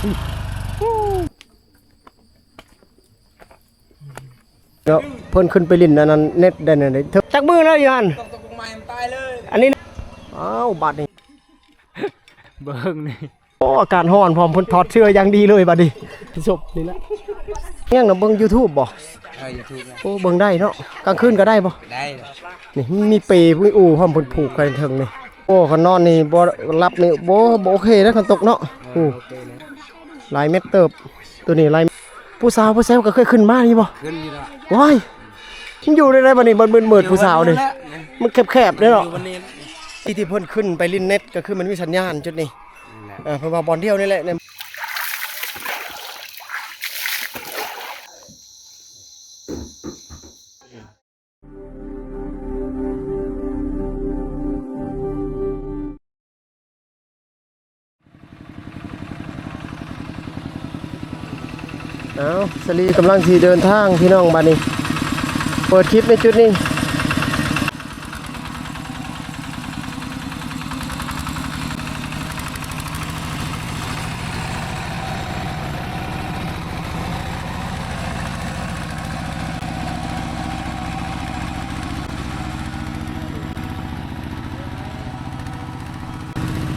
ເນາະ ເພິ່ນຂຶ້ນໄປຫຼິ້ນອັນນັ້ນເນັດໄດ້ນັ້ນເດ້ ຈັກມື້ແລ້ວຢູ່ຫັ້ນ ຕົກ ຕົກລົງມາໃຫ້ມັນຕາຍເລີຍ ອັນນີ້ ອ້າວ ບາດນີ້ ເບິ່ງນີ້ ໂອ້ ອາກາດຮ້ອນພ້ອມ ເພິ່ນຖອດເສື້ອຢ່າງດີເລີຍບາດນີ້ ສົບນີ້ແຫຼະ ຍັງນະ ເບິ່ງຢູທູບບໍ່? ເອີ ຢູທູບນະ ໂອ້ ເບິ່ງໄດ້ເນາະ ກາງຄືນກໍໄດ້ບໍ່? ໄດ້ ນີ້ມີເປ ມີອູ້ພ້ອມ ເພິ່ນຜູກໄວ້ເທິງນີ້ ໂອ້ ຄັນນອນນີ້ບໍ່ຫຼັບນີ້ ບໍ່ ບໍ່ໂອເຄເດ້ ຄັນຕົກເນາະ ເອີ ໂອ້ ໂອເຄເນາະ ຫຼາຍເມັດເຕີບ ໂຕນີ້ຫຼາຍ ຜູ້ສາວຜູ້ແຊວກໍເຄີຍຂຶ້ນມານີ້ບໍ່? ຂຶ້ນຢູ່ແລ້ວ ວ້າຍ ມັນຢູ່ໃນໃດບັດນີ້ ມັນມືດໆ ຜູ້ສາວນີ້ ມັນແຄບໆເດ້ເນາະ ທີ່ ທີ່ເພິ່ນຂຶ້ນໄປຫຼິ້ນເນັດ ກໍຄືມັນມີສັນຍານຈຸດນີ້ ເອີ ເພາະວ່າບ່ອນດຽວນີ້ແຫຼະ. ເອົາ ສາລີກຳລັງຊິເດີນທາງພີ່ນ້ອງ ບາດນີ້ ເປີດຄລິບໃນຈຸດນີ້.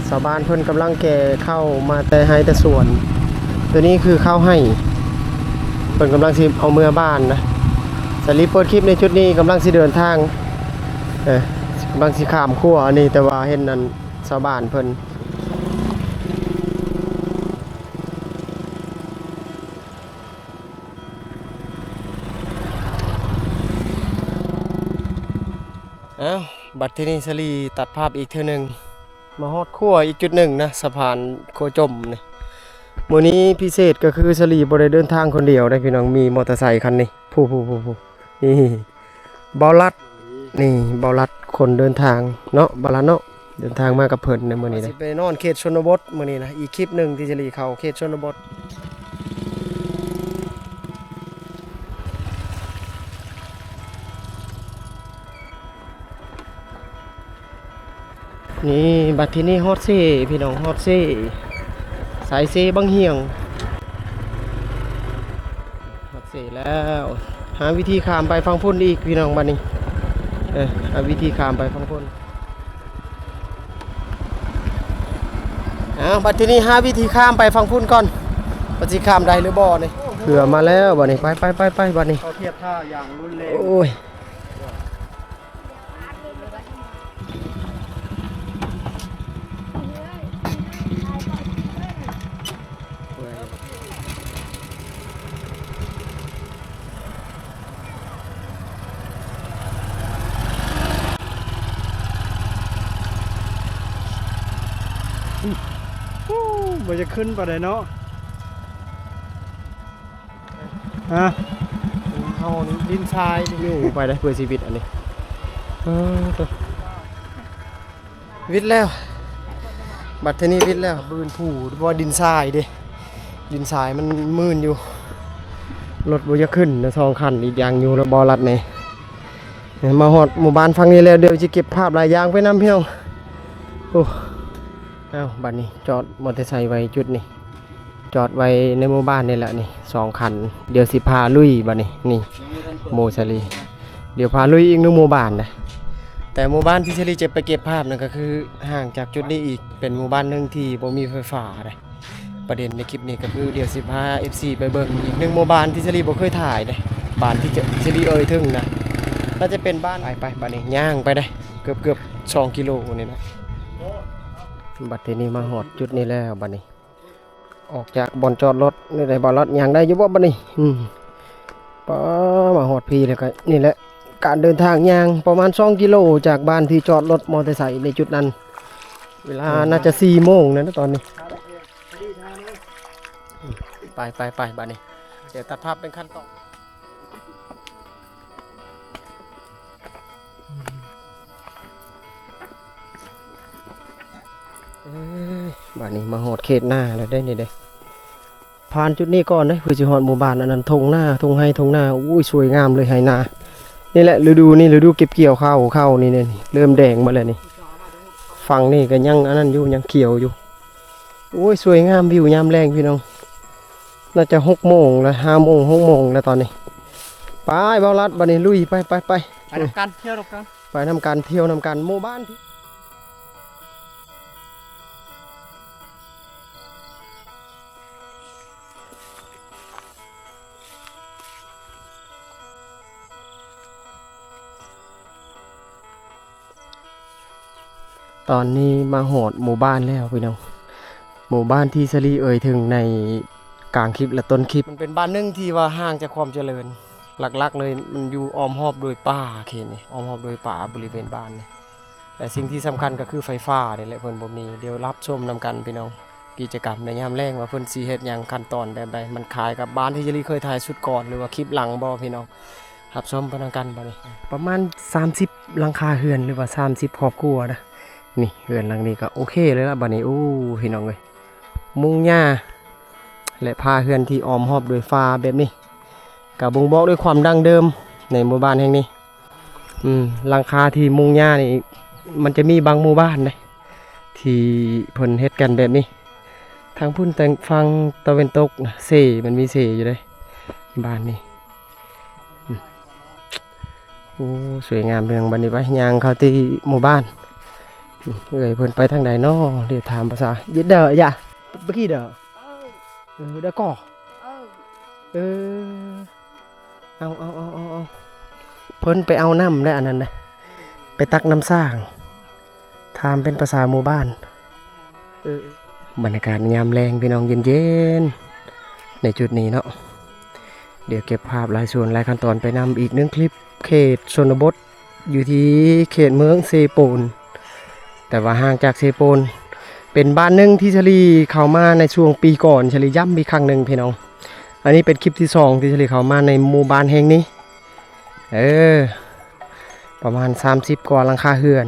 ຊາວບ້ານເພິ່ນກຳລັງແກ່ເຂົ້າມາແຕ່ໄຮ່ແຕ່ສວນ ໂຕນີ້ຄືເຂົ້າໄຮ່ ເພິ່ນກຳລັງຊິເອົາເມືອບ້ານນະ ສາລີເປີດຄລິບໃນຈຸດນີ້ ກຳລັງຊິເດີນທາງ ເອີ ກຳລັງຊິຂ້າມຂົວອັນນີ້ ແຕ່ວ່າເຫັນອັນຊາວບ້ານເພິ່ນ ອ້າວ ບັດທີນີ້ສາລີຕັດພາບອີກເທື່ອໜຶ່ງ ມາຮອດຂົວອີກຈຸດໜຶ່ງນະ ສະພານຂົວຈົມນີ້ ມື້ນີ້ພິເສດກໍຄືສາລີບໍ່ໄດ້ເດີນທາງຄົນດຽວເດ້ພີ່ນ້ອງ ມີມໍເຕີໄຊຄັນນີ້ ຜູ້ໆໆໆ ນີ້ ບ່າວລັດ ນີ້ ບ່າວລັດ ຄົນເດີນທາງເນາະ ບ່າວລັດເນາະ ເດີນທາງມາກັບເພິ່ນໃນມື້ນີ້ເດ້ ຊິໄປນອນເຂດຊົນນະບົດມື້ນີ້ນະ ອີກຄລິບໜຶ່ງທີ່ຈະລີເຂົ້າເຂດຊົນນະບົດ. ນີ້ ບັດທີນີ້ຮອດເຊ ພີ່ນ້ອງ ຮອດເຊ ສາຍເຊບັງຫຽງ ຮອດເຊແລ້ວ ຫາວິທີຂ້າມໄປຝັ່ງພຸ້ນອີກ ພີ່ນ້ອງ ບັດນີ້ ເອີ ຫາວິທີຂ້າມໄປຝັ່ງພຸ້ນ ອ້າວ ບັດທີນີ້ຫາວິທີຂ້າມໄປຝັ່ງພຸ້ນກ່ອນ ວ່າຊິຂ້າມໄດ້ຫຼືບໍ່ນີ້ ເຮືອມາແລ້ວບັດນີ້ ໄປໆໆໆ ບັດນີ້ ເຂົາທຽບທ່າຢ່າງຮຸນແຮງ ໂອ້ຍ. ບໍ່ຢາກຂຶ້ນປານໃດເນາະ. ຮະ ເຮົາດິນຊາຍຢູ່ໄປໄດ້ເພື່ອຊີວິດອັນນີ້ ເອີ ວິດແລ້ວ ບັດທີນີ້ວິດແລ້ວ ບືນພູ ບໍ່ດິນຊາຍເດ້ ດິນຊາຍມັນມື່ນຢູ່ ລົດບໍ່ຢາກຂຶ້ນນະ ສອງຄັນ ອີກຢ່າງຢູ່ລະບໍ່ລັດແດ່ ມາຮອດໝູ່ບ້ານຝັ່ງນີ້ແລ້ວ ດຽວຊິເກັບພາບຫຼາຍຢ່າງໄປນຳ ພີ່ນ້ອງ ໂອ້ ອ້າວ ບັດນີ້ຈອດມໍເຕີໄຊໄວ້ຈຸດນີ້ ຈອດໄວ້ໃນໝູ່ບ້ານນີ້ແຫຼະນີ້ ສອງຄັນ ດຽວຊິພາລຸຍບັດນີ້ ນີ້ ໝູ່ສາລີ ດຽວພາລຸຍອີກໜຶ່ງໝູ່ບ້ານນະ ແຕ່ໝູ່ບ້ານທີ່ສາລີຈະໄປເກັບພາບນັ້ນກໍຄືຫ່າງຈາກຈຸດນີ້ອີກ ເປັນໝູ່ບ້ານໜຶ່ງທີ່ບໍ່ມີໄຟຟ້າເດ້ ປະເດັນໃນຄລິບນີ້ກໍຄືດຽວຊິພາເອັຟຊີໄປເບິ່ງອີກໜຶ່ງໝູ່ບ້ານທີ່ສາລີບໍ່ເຄີຍຖ່າຍເດ້ ບ້ານທີ່ສາລີເອີ່ຍເຖິງນະ ໜ້າຈະເປັນບ້ານ ໄປໆ ບັດນີ້ຍ່າງໄປເດ້ ເກືອບໆ ສອງກິໂລນີ້ນະ ບັດທີນີ້ມາຮອດຈຸດນີ້ແລ້ວບັດນີ້ ອອກຈາກບ່ອນຈອດລົດນີ້ໄດ້ ບ່ອນລັດຍ່າງໄດ້ຢູ່ບໍ່ບັດນີ້? ອືມ ປາ ມາຮອດພີ້ແລ້ວກໍນີ້ແຫຼະ ການເດີນທາງຍ່າງປະມານສອງກິໂລ ຈາກບ້ານທີ່ຈອດລົດມໍເຕີໄຊໃນຈຸດນັ້ນ ເວລາ ອືມ ໜ້າຈະສີ່ໂມງແລ້ວນະຕອນນີ້ ໄປໆໆ ບັດນີ້ ດຽວຕັດພາບເປັນຂັ້ນຕອນ. ເອີຍ ບາດນີ້ມາຮອດເຂດນາແລ້ວເດ້ນີ້ເດ້ ຜ່ານຈຸດນີ້ກ່ອນເດ້ ເພື່ອຊິຮອດໝູ່ບ້ານ ອັນນັ້ນທົ່ງນາ ທົ່ງໄຮ່ທົ່ງນາ ໂອ້ຍ ສວຍງາມເລີຍໄຮ່ນາ ນີ້ແຫຼະ ລະດູນີ້ ລະດູເກັບກ່ຽວເຂົ້າ ເຂົ້ານີ້ ນີ້ ເລີ່ມແດງໝົດແລ້ວນີ້ ຝັ່ງນີ້ກໍຍັງອັນນັ້ນຢູ່ ຍັງຂຽວຢູ່ ໂອ້ຍ ສວຍງາມ ວິວຍາມແລງ ພີ່ນ້ອງ. ໜ້າຈະຫົກໂມງແລ້ວ ຫ້າໂມງ ຫົກໂມງແລ້ວຕອນນີ້. ໄປ ເບົາລັດ ບັດນີ້ລຸຍ ໄປ ໄປ ໄປ ໄປນຳກັນ ທ່ຽວນຳກັນ ໄປນຳກັນ ທ່ຽວນຳກັນ ໝູ່ບ້ານ. ຕອນນີ້ມາຮອດໝູ່ບ້ານແລ້ວພີ່ນ້ອງ, ໝູ່ບ້ານທີ່ສາລີເອີ່ຍເຖິງໃນກາງຄລິບ ແລະ ຕົ້ນຄລິບ. ມັນເປັນບ້ານໜຶ່ງທີ່ວ່າຫ່າງຈາກຄວາມຈະເລີນ, ຫຼັກໆເລີຍມັນຢູ່ອ້ອມຮອບໂດຍປ່າ ເຂດນີ້ ອ້ອມຮອບໂດຍປ່າ ບໍລິເວນບ້ານນີ້. ແລະ ສິ່ງທີ່ສຳຄັນກໍຄືໄຟຟ້ານີ້ແຫຼະ ເພິ່ນບໍ່ມີ. ດຽວຮັບຊົມນຳກັນພີ່ນ້ອງ, ກິດຈະກຳໃນຍາມແລງວ່າເພິ່ນຊິເຮັດຫຍັງ ຂັ້ນຕອນແບບໃດ. ມັນຄ້າຍກັບບ້ານທີ່ສາລີເຄີຍຖ່າຍຊຸດກ່ອນ ຫຼືວ່າຄລິບຫຼັງບໍ່ພີ່ນ້ອງ? ຮັບຊົມໄປນຳກັນບັດນີ້. ປະມານສາມສິບຫຼັງຄາເຮືອນ ຫຼືວ່າສາມສິບຄອບຄົວນະ. ນີ້ເຮືອນຫຼັງນີ້ກໍໂອເຄເລີຍລະບັດນີ້. ໂອ້ ພີ່ນ້ອງເອີຍ, ມຸງຫຍ້າ ແລະ ຝາເຮືອນທີ່ອ້ອມຮອບໂດຍຟ້າແບບນີ້ ກໍບົ່ງບອກດ້ວຍຄວາມດັ້ງເດີມໃນໝູ່ບ້ານແຫ່ງນີ້. ອືມ ຫຼັງຄາທີ່ມຸງຫຍ້ານີ້ ມັນຈະມີບາງໝູ່ບ້ານເດ້ ທີ່ເພິ່ນເຮັດກັນແບບນີ້. ທາງພຸ້ນ ທາງຝັ່ງຕາເວັນຕົກນະ ເຊ ມັນມີເຊຢູ່ເດ້ ບ້ານນີ້. ອືມ ໂອ້ ສວຍງາມເລື່ອງ. ບັດນີ້ໄປຍ່າງເຂົ້າທີ່ໝູ່ບ້ານ. ອືມ ເອື້ອຍເພິ່ນໄປທາງໃດນໍ? ດຽວຖາມພາສາ ເຢັດເດີ ຢາ ເມື່ອກີ້ເດີ. ເອີ ເດີກໍ ເອີ ເອີ ເອົາ ເອົາ ເອົາ ເອົາ ເອົາ ເພິ່ນໄປເອົານ້ຳແລ້ວ ອັນນັ້ນນະ ໄປຕັກນ້ຳສ້າງ. ຖາມເປັນພາສາໝູ່ບ້ານ. ເອີ ບັນຍາກາດຍາມແລງພີ່ນ້ອງ ເຢັນໆ ໃນຈຸດນີ້ເນາະ. ດຽວເກັບພາບຫຼາຍສ່ວນຫຼາຍຂັ້ນຕອນໄປນຳ. ອີກໜຶ່ງຄລິບ ເຂດຊົນນະບົດ ຢູ່ທີ່ເຂດເມືອງເຊໂປນ, ແຕ່ວ່າຫ່າງຈາກເຊໂປນ. ເປັນບ້ານໜຶ່ງທີ່ສາລີເຂົ້າມາໃນຊ່ວງປີກ່ອນ, ສາລີຢ້ຳອີກຄັ້ງໜຶ່ງພີ່ນ້ອງ. ອັນນີ້ເປັນຄລິບທີສອງທີ່ສາລີເຂົ້າມາໃນໝູ່ບ້ານແຫ່ງນີ້. ເອີ ປະມານສາມສິບກວ່າຫຼັງຄາເຮືອນ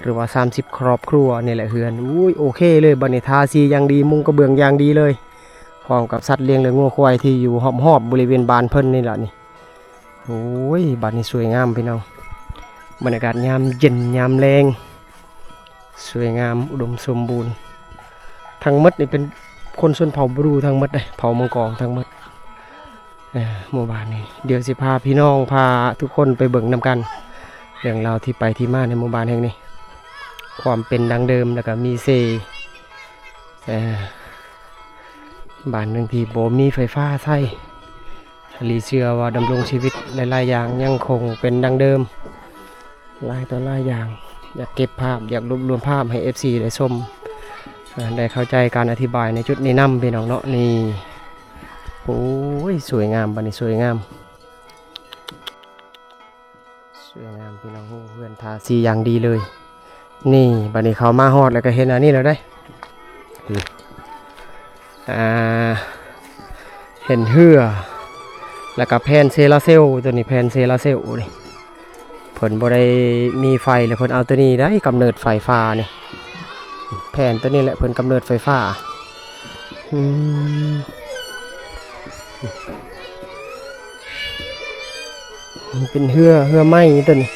ຫຼືວ່າສາມສິບຄອບຄົວນີ້ແຫຼະເຮືອນ. ໂອ້ຍ ໂອເຄເລີຍ ບັດນີ້ທາສີຢ່າງດີ ມຸງກະເບື້ອງຢ່າງດີເລີຍ ພ້ອມກັບສັດລ້ຽງ ແລະ ງົວຄວາຍທີ່ຢູ່ຮອບໆບໍລິເວນບ້ານເພິ່ນນີ້ລະນີ້. ໂອ້ຍ ບ້ານນີ້ສວຍງາມພີ່ນ້ອງ, ບັນຍາກາດຍາມເຢັນຍາມແລງ ສວຍງາມ ອຸດົມສົມບູນ. ທັງໝົດນີ້ເປັນຄົນຊົນເຜົ່າບຣູທັງໝົດເດ້, ເຜົ່າມັງກອງທັງໝົດ. ເອີ ໝູ່ບ້ານນີ້ ດຽວຊິພາພີ່ນ້ອງ ພາທຸກຄົນໄປເບິ່ງນຳກັນ ເລື່ອງລາວທີ່ໄປທີ່ມາໃນໝູ່ບ້ານແຫ່ງນີ້, ຄວາມເປັນດັ້ງເດີມ ແລ້ວກໍມີເຊ ເອີ ບ້ານໜຶ່ງທີ່ບໍ່ມີໄຟຟ້າໃຊ້. ສາລີເຊື່ອວ່າດຳລົງຊີວິດຫຼາຍໆຢ່າງຍັງຄົງເປັນດັ່ງເດີມ ຫຼາຍຕໍ່ຫຼາຍຢ່າງ. ຢາກເກັບພາບ ຢາກລວບລວມພາບໃຫ້ເອັຟຊີໄດ້ຊົມ ເອີ ໄດ້ເຂົ້າໃຈການອະທິບາຍໃນຈຸດນີ້ນຳ ພີ່ນ້ອງເນາະ. ນີ້ ໂອ້ຍ ສວຍງາມ ບັດນີ້ສວຍງາມ. ສວຍງາມພີ່ນ້ອງ, ໂອ້ ເຮືອນທາສີຢ່າງດີເລີຍ. ນີ້ ບັດນີ້ເຂົ້າມາຮອດແລ້ວກໍເຫັນອັນນີ້ແລ້ວເດ້ ອືມ ອ່າ ເຫັນເຮືອ ແລ້ວກໍແຜ່ນໂຊລາເຊວ. ຕົວນີ້ແຜ່ນໂຊລາເຊວນີ້ ເພິ່ນບໍ່ໄດ້ມີໄຟ ແລ້ວເພິ່ນເອົາຕົວນີ້ໄດ້ກຳເນີດໄຟຟ້ານີ້. ແຜ່ນຕົວນີ້ແຫຼະເພິ່ນກຳເນີດໄຟຟ້າ. ອືມ ເປັນເຮືອ ເຮືອໄມ້ຕົວນີ້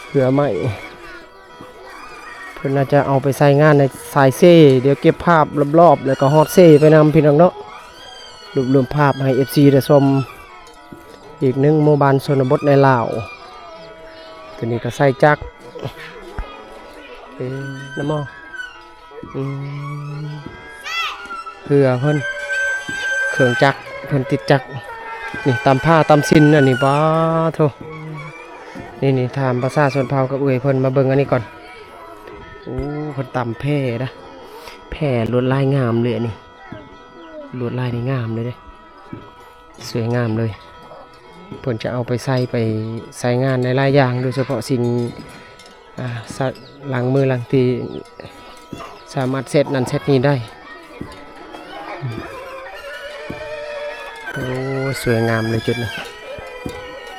ເຮືອໄມ້. ເພິ່ນອາດຈະເອົາໄປໃຊ້ງານໃນສາຍເຊ. ດຽວເກັບພາບລອບໆ ແລ້ວກໍຮອດເຊໄປນຳ ພີ່ນ້ອງເນາະ, ລວບລວມພາບໃຫ້ເອັຟຊີໄດ້ຊົມ. ອີກໜຶ່ງໝູ່ບ້ານຊົນນະບົດໃນລາວ. ຕົວນີ້ກໍໃຊ້ຈັກ ເອີ ນຳໝໍ ອືມ ເຮືອເພິ່ນ ເຄື່ອງຈັກເພິ່ນຕິດຈັກ. ນີ້ ຕຳຜ້າຕຳສິ້ນອັນນີ້ ປາໂທ. ນີ້ໆ ຖາມພາສາຊົນເຜົ່າກັບເອື້ອຍເພິ່ນ. ມາເບິ່ງອັນນີ້ກ່ອນ. ໂອ້ ເພິ່ນຕຳແພນະ, ແພລວດລາຍງາມເລີຍອັນນີ້. ລວດລາຍນີ້ງາມເລີຍເດ້ ສວຍງາມເລີຍ. ເພິ່ນຈະເອົາໄປໃຊ້ ໄປໃຊ້ງານໃນຫຼາຍຢ່າງ, ໂດຍສະເພາະສິ່ງ ອ່າ ສະ ລ້າງມືລ້າງຕີນ ສາມາດເຊັດນັ້ນເຊັດນີ້ໄດ້. ໂອ້ ສວຍງາມເລີຍຈຸດນີ້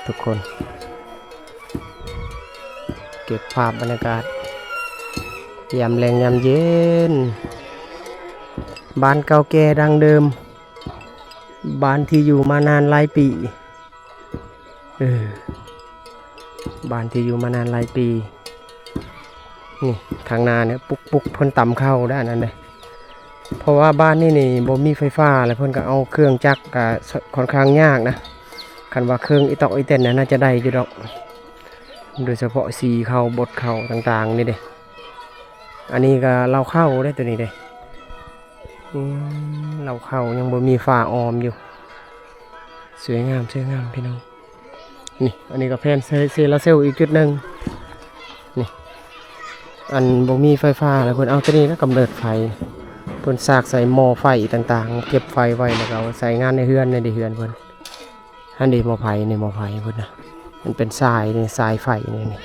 ທຸກຄົນ. ເກັບພາບບັນຍາກາດຍາມແລງຍາມເຢັນ. ບ້ານເກົ່າແກ່ດັ້ງເດີມ, ບ້ານທີ່ຢູ່ມານານຫຼາຍປີ. ເອີ ບ້ານທີ່ຢູ່ມານານຫຼາຍປີ. ນີ້ ທາງໜ້ານີ້ ປຸກໆ ເພິ່ນຕຳເຂົ້າໄດ້ ອັນນັ້ນເດ້. ເພາະວ່າບ້ານນີ້ນີ້ບໍ່ມີໄຟຟ້າ ແລ້ວເພິ່ນກໍເອົາເຄື່ອງຈັກ ກໍຄ່ອນຂ້າງຍາກນະ. ຄັນວ່າເຄື່ອງອີຕອກອີແຕນນະ ໜ້າຈະໄດ້ຢູ່ດອກ ໂດຍສະເພາະສີເຂົ້າ ບົດເຂົ້າຕ່າງໆນີ້ເດ້. ອັນນີ້ກໍເລົ້າເຂົ້າເດ້ ໂຕນີ້ເດ້. ອືມ ເລົ້າເຂົ້າຍັງບໍ່ມີຝາອ້ອມຢູ່. ສວຍງາມ ສວຍງາມພີ່ນ້ອງ. ນີ້ ອັນນີ້ກໍແຜ່ນເຊ ເຊລາເຊວອີກຈຸດໜຶ່ງ. ນີ້ ອັນບໍ່ມີໄຟຟ້າແລ້ວ ເພິ່ນເອົາໂຕນີ້ແຫຼະກຳເນີດໄຟ. ເພິ່ນສາກໃສ່ໝໍ້ໄຟຕ່າງໆ ເກັບໄຟໄວ້ ແລ້ວກໍເອົາໃຊ້ງານໃນເຮືອນ ໃນເຮືອນເພິ່ນ. ຫັ້ນເດ້ໝໍ້ໄຟນີ້ ໝໍ້ໄຟເພິ່ນນະ ມັນເປັນສາຍນີ້ ສາຍໄຟນີ້ ນີ້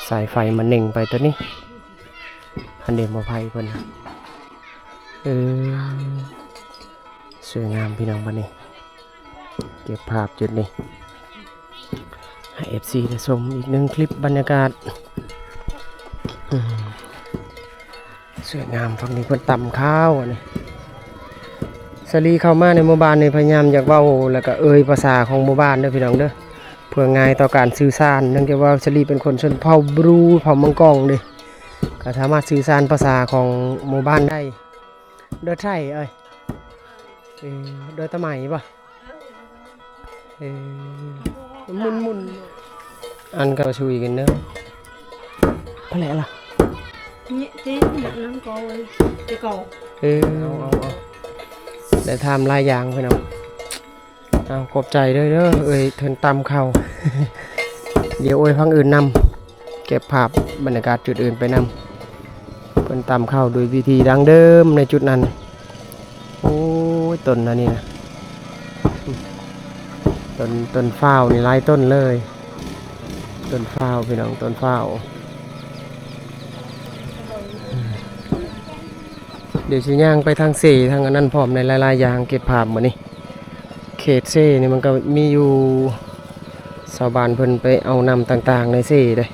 ສາຍໄຟມັນເໜັງໄປໂຕນີ້. ຫັ້ນເດ້ໝໍ້ໄຟເພິ່ນນະ. ເອີ ສວຍງາມພີ່ນ້ອງ. ບັດນີ້ເກັບພາບຈຸດນີ້ໃຫ້ເອັຟຊີໄດ້ຊົມອີກໜຶ່ງຄລິບບັນຍາກາດ. ອືມ ສວຍງາມ. ຝັ່ງນີ້ເພິ່ນຕຳຂ້າວ ອັນນີ້ ສາລີເຂົ້າມາໃນໝູ່ບ້ານນີ້ ພະຍາຍາມຢາກເວົ້າ ແລ້ວກໍເອີ່ຍພາສາຂອງໝູ່ບ້ານເດີພີ່ນ້ອງເດີ ເພື່ອງ່າຍຕໍ່ການສື່ສານ. ເນື່ອງຈາກວ່າສາລີເປັນຄົນຊົນເຜົ່າບຣູ ເຜົ່າມັງກອງເດ້ ກໍສາມາດສື່ສານພາສາຂອງໝູ່ບ້ານໄດ້. ໂດຍໄທເອີຍ ເອີ ໂດຍຕະໄໝບໍ່? ເອີ ໝຸນໆ ອັນກໍຊຸຍກັນເດີ. ພໍແລ້ວລະ ນີ້ຕິ ນັ້ນກໍໄປກ່ອນ. ເອີ ເອົາ ເອົາ ເອົາ ໄດ້ຖາມຫຼາຍຢ່າງພີ່ນ້ອງ. ເອົາ ຂອບໃຈເດີ ເດີ ເອີ່ຍ ເພິ່ນຕຳເຂົ້າ. ດຽວເອີ່ຍ ພັງອື່ນນຳ ເກັບພາບບັນຍາກາດຈຸດອື່ນໄປນຳ. ເພິ່ນຕຳເຂົ້າໂດຍວິທີດັ້ງເດີມໃນຈຸດນັ້ນ. ໂອ້ຍ ຕົ້ນອັນນີ້ນະ ຕົ້ນ ຕົ້ນຟ້າວນີ້ຫຼາຍຕົ້ນເລີຍ. ຕົ້ນຟ້າວພີ່ນ້ອງ ຕົ້ນຟ້າວ. ດຽວຊິຍ່າງໄປທາງເຊ ທາງອັນນັ້ນພ້ອມ ໃນຫຼາຍໆຢ່າງເກັບພາບມື້ນີ້. ເຂດເຊນີ້ມັນກໍມີຢູ່ ຊາວບ້ານເພິ່ນໄປເອົານ້ຳຕ່າງໆໃນເຊເດ້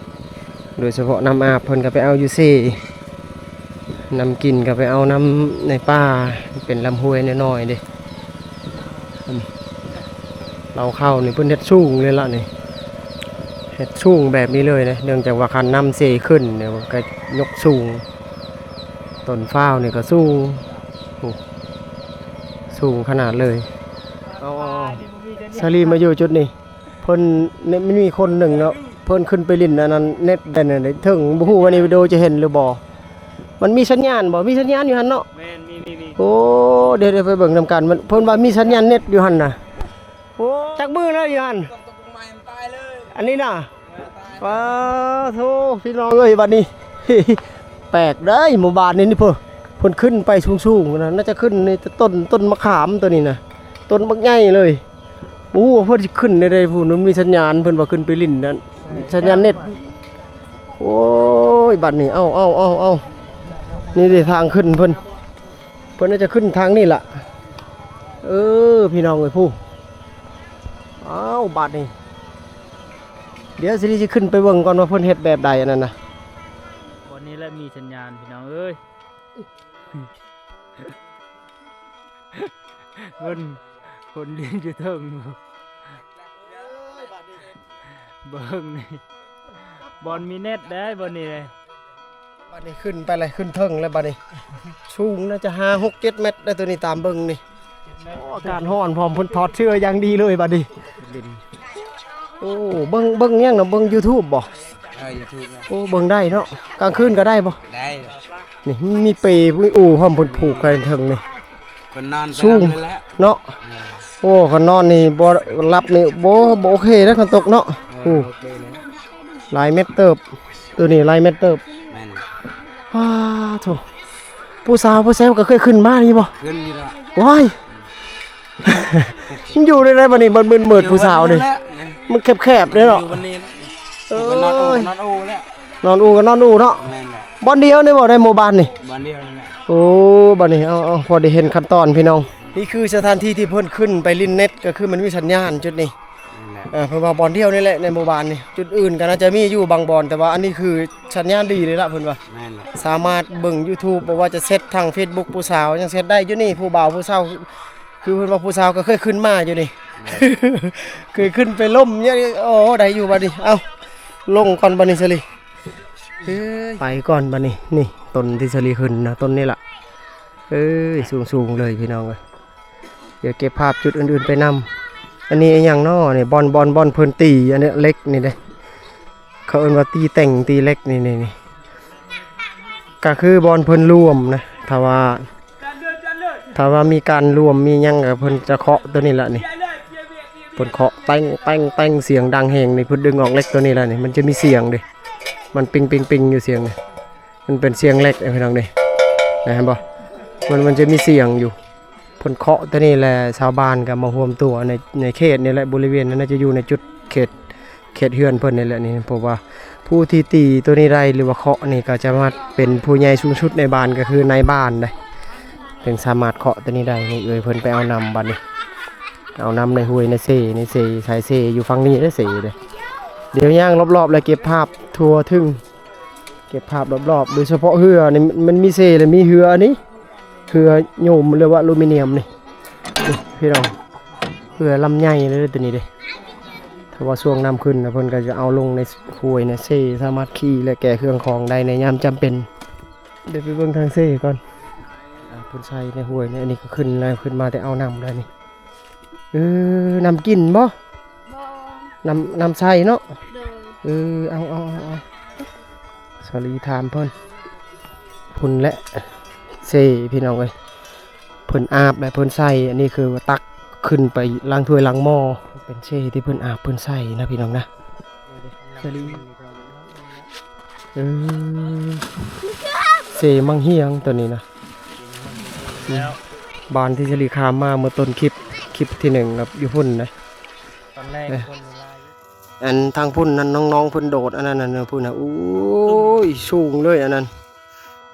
ໂດຍສະເພາະນ້ຳອາບເພິ່ນກໍໄປເອົາຢູ່ເຊ ນ້ຳກິນກໍໄປເອົານ້ຳໃນປ່າ ເປັນລຳຫ້ວຍນ້ອຍໆເດ້. ເລົ້າເຂົ້ານີ້ເພິ່ນເຮັດສູງເລີຍລະນີ້ ເຮັດສູງແບບນີ້ເລີຍເດ້ ເນື່ອງຈາກວ່າຄັນນ້ຳເຊຂຶ້ນນີ້ມັນກໍຍົກສູງ. ຕົ້ນຟ້າວນີ້ກໍສູງ ໂອ້ ສູງຂະໜາດເລີຍ. ເອົາ ເອົາ ເອົາ ສາລີມາຢູ່ຈຸດນີ້ ເພິ່ນ ມັນມີຄົນໜຶ່ງເນາະ ເພິ່ນຂຶ້ນໄປຫຼິ້ນອັນນັ້ນເນັດໄດ້ນັ້ນເທິງ ບໍ່ຮູ້ວ່າໃນວິດີໂອຈະເຫັນຫຼືບໍ່. ມັນມີສັນຍານບໍ່? ມີສັນຍານຢູ່ຫັ້ນເນາະ. ແມ່ນ ມີ ມີ ມີ. ໂອ້ ດຽວ ດຽວໄປເບິ່ງນຳກັນ ມັນ ເພິ່ນວ່າມີສັນຍານເນັດຢູ່ຫັ້ນນະ. ໂອ້ ຈັກມື້ແລ້ວຢູ່ຫັ້ນ ອັນນີ້ນະ. ປາໂທ ພີ່ນ້ອງເອີຍ ບັດນີ້ ແປກເດ້ ໝູ່ບ້ານນີ້ ນີ້ເພິ່ນ ເພິ່ນຂຶ້ນໄປສູງໆນະ ໜ້າຈະຂຶ້ນໃນຕົ້ນ ຕົ້ນມະຂາມໂຕນີ້ນະ ຕົ້ນບັກໃຫຍ່ເລີຍ. ບໍ່ຮູ້ວ່າເພິ່ນຊິຂຶ້ນໄດ້ໃດພຸ້ນ ມັນມີສັນຍານ ເພິ່ນວ່າຂຶ້ນໄປຫຼິ້ນນັ້ນ ສັນຍານເນັດ. ໂອ້ຍ ບັດນີ້ ເອົາ ເອົາ ເອົາ ເອົາ ນີ້ເດ້ທາງຂຶ້ນເພິ່ນ ເພິ່ນໜ້າຈະຂຶ້ນທາງນີ້ລະ. ເອີ ພີ່ນ້ອງເອີຍ ຜູ້ ອ້າວ ບາດນີ້ ດຽວຊິ ຊິຂຶ້ນໄປເບິ່ງກ່ອນວ່າເພິ່ນເຮັດແບບໃດອັນນັ້ນນະ. ບ່ອນນີ້ແຫຼະມີສັນຍານ ພີ່ນ້ອງເອີຍ. ເພິ່ນ ຄົນຫຼິ້ນຢູ່ເທິງ ເບິ່ງນີ້ ບ່ອນມີເນັດໄດ໋ ບ່ອນນີ້ເດ້. ບັດນີ້ຂຶ້ນໄປເລີຍ ຂຶ້ນເທິງແລ້ວບັດນີ້ ສູງໜ້າຈະຫ້າ ຫົກ ເຈັດແມັດໄດ໋ ໂຕນີ້ຕາມເບິ່ງນີ້. ໂອ້ ອາກາດຮ້ອນພ້ອມ ເພິ່ນຖອດເສື້ອຢ່າງດີເລີຍບັດນີ້. ໂອ້ ເບິ່ງ ເບິ່ງຫຍັງນະ ເບິ່ງຢູທູບບໍ່? ເອີ ຢູທູບ. ໂອ້ ເບິ່ງໄດ້ເນາະ ກາງຄືນກໍໄດ້ບໍ່? ໄດ້. ນີ້ມີເປ ມີອູ້ພ້ອມ ເພິ່ນຜູກໄວ້ເທິງນີ້. ເພິ່ນນອນ ສູງ ເນາະ. ເອີ ໂອ້ ຄັນນອນນີ້ບໍ່ຫຼັບນີ້ ບໍ່ ບໍ່ໂອເຄເດ້ ຄັນຕົກເນາະ. ເອີ ໂອ້ ໂອເຄເລີຍ. ຫຼາຍແມັດເຕີບ ໂຕນີ້ຫຼາຍແມັດເຕີບ. ແມ່ນ. ປາໂທ ຜູ້ສາວຜູ້ແຊວກໍເຄີຍຂຶ້ນມານີ້ບໍ່? ຂຶ້ນຢູ່ແລ້ວ. ວ້າຍ ມັນຢູ່ໃນໃດບັດນີ້ ມັນມືດໆ ຜູ້ສາວນີ້ ມັນແຄບໆເດ້ເນາະ. ຢູ່ບັດນີ້ ເອີຍ ນອນອູ່ ນອນອູ່ແລ້ວ ນອນອູ່ກໍນອນອູ່ເນາະ. ແມ່ນແຫຼະ. ບ່ອນດຽວນີ້ບໍ່ ໃນໝູ່ບ້ານນີ້? ບ່ອນດຽວນີ້ແຫຼະ. ໂອ້ ບັດນີ້ ເອົາ ເອົາ ພໍໄດ້ເຫັນຂັ້ນຕອນພີ່ນ້ອງ. ນີ້ຄືສະຖານທີ່ທີ່ເພິ່ນຂຶ້ນໄປຫຼິ້ນເນັດ ກໍຄືມັນມີສັນຍານຈຸດນີ້. ແມ່ນແຫຼະ. ເອີ ເພິ່ນວ່າບ່ອນດຽວນີ້ແຫຼະໃນໝູ່ບ້ານນີ້ ຈຸດອື່ນກໍໜ້າຈະມີຢູ່ບາງບ່ອນ ແຕ່ວ່າອັນນີ້ຄືສັນຍານດີເລີຍລະ ເພິ່ນວ່າ. ແມ່ນແຫຼະ. ສາມາດເບິ່ງຢູທູບ ບໍ່ວ່າຈະແຊັດທາງເຟສບຸກຜູ້ສາວ ຍັງແຊັດໄດ້ຢູ່ນີ້ ຜູ້ບ່າວຜູ້ສາວ ຄືເພິ່ນວ່າຜູ້ສາວກໍເຄີຍຂຶ້ນມາຢູ່ນີ້. ແມ່ນ. ເຄີຍຂຶ້ນໄປລົມຫຍັງ ໂອ້ ໄດ້ຢູ່ບັດນີ້. ເອົ້າ ລົງກ່ອນບັດນີ້ ສາລີ ເອີຍ ໄປກ່ອນບັດນີ້. ນີ້ ຕົ້ນທີ່ສາລີຂຶ້ນນະ ຕົ້ນນີ້ລະ. ເອີຍ ສູງໆເລີຍພີ່ນ້ອງເອີຍ. ດຽວເກັບພາບຈຸດອື່ນໆໄປນຳ. ອັນນີ້ອີ່ຫຍັງນໍນີ້? ບ່ອນ ບ່ອນ ບ່ອນເພິ່ນຕີ ອັນນີ້ເຫຼັກນີ້ເດ້ ເຂົາເອີ້ນວ່າຕີແຕ່ງ ຕີເຫຼັກນີ້ ນີ້ ນີ້ ກະຄືບ່ອນເພິ່ນລວມນະ. ຖ້າວ່າ ຖ້າວ່າມີການລວມມີຫຍັງ ກະເພິ່ນຈະເຄາະໂຕນີ້ລະນີ້ ເພິ່ນເຄາະແປ້ງ ແປ້ງ ແປ້ງ ສຽງດັງແຮງນີ້ ເພິ່ນດຶງອອກເຫຼັກໂຕນີ້ລະນີ້ ມັນຈະມີສຽງເດ້ ມັນປິງ ປິງ ປິງ ຢູ່ສຽງນີ້. ມັນເປັນສຽງເຫຼັກເດ້ພີ່ນ້ອງເດ້ ນະ ເຫັນບໍ່? ມັນ ມັນຈະມີສຽງຢູ່ ເພິ່ນເຄາະໂຕນີ້ແຫຼະ. ຊາວບ້ານກໍມາຮວມຕົວໃນ ໃນເຂດນີ້ແຫຼະ ບໍລິເວນນັ້ນ ໜ້າຈະຢູ່ໃນຈຸດເຂດ ເຂດເຮືອນເພິ່ນນີ້ແຫຼະນີ້. ເພາະວ່າຜູ້ທີ່ຕີໂຕນີ້ໄດ້ ຫຼືວ່າເຄາະນີ້ ກໍຈະມາເປັນຜູ້ໃຫຍ່ສູງສຸດໃນບ້ານ ກໍຄືນາຍບ້ານເດ້ ເຖິງສາມາດເຄາະໂຕນີ້ໄດ້. ນີ້ເອີຍ ເພິ່ນໄປເອົານ້ຳບັດນີ້ ເອົານ້ຳໃນຫ້ວຍໃນເຊ ໃນເຊ ສາຍເຊຢູ່ຝັ່ງນີ້ເດ້ ເຊເດ້. ດຽວຍ່າງລອບໆ ແລ້ວເກັບພາບທົ່ວເຖິງ ເກັບພາບລອບໆ ໂດຍສະເພາະເຮືອນີ້ ມັນມີເຊ ແລະ ມີເຮືອອັນນີ້ ເຮືອໂຍມ ຫຼືວ່າອາລູມີນຽມນີ້ ນີ້ພີ່ນ້ອງ ເຮືອລຳໃຫຍ່ເລີຍໂຕນີ້ເດ້. ຖ້າວ່າຊ່ວງນ້ຳຂຶ້ນນະ ເພິ່ນກໍຈະເອົາລົງໃນຫ້ວຍໃນເຊ ສາມາດຂີ່ ແລະ ແກ່ເຄື່ອງຂອງໄດ້ໃນຍາມຈຳເປັນ. ດຽວໄປເບິ່ງທາງເຊກ່ອນ. ອ່າ ເພິ່ນໃສ່ໃນຫ້ວຍນີ້ ອັນນີ້ກໍຂຶ້ນແລ້ວ ຂຶ້ນມາແຕ່ເອົານ້ຳແລ້ວນີ້. ເອີ ນ້ຳກິນບໍ່? ບໍ່ ນ້ຳ ນ້ຳໃສເນາະ? ໂດຍ ເອີ ເອົາ ເອົາ ເອົາ ເອົາ ສາລີຖາມເພິ່ນ. ພຸ້ນແຫຼະ ເຊພີ່ນ້ອງເອີຍ ເພິ່ນອາບແລະເພິ່ນໃສ່. ອັນນີ້ຄືວ່າຕັກຂຶ້ນໄປລ້າງຖ້ວຍລ້າງໝໍ້ ເປັນເຊທີ່ເພິ່ນອາບເພິ່ນໃສ່ນະ ພີ່ນ້ອງນະ. ສາລີ ເອີ ເຊມັງຮຽງໂຕນີ້ນະ. ອືມ ບ້ານທີ່ສາລີຂ້າມມາເມື່ອຕົ້ນຄລິບ ຄລິບທີໜຶ່ງນະ ຢູ່ພຸ້ນນະ ຕອນແລກ ເອີ ຄົນຫຼາຍຢູ່. ອັນທາງພຸ້ນນັ້ນ ນ້ອງໆເພິ່ນໂດດອັນນັ້ນນະ ພຸ້ນນະ. ໂອ້ຍ ສູງເລີຍອັນນັ້ນ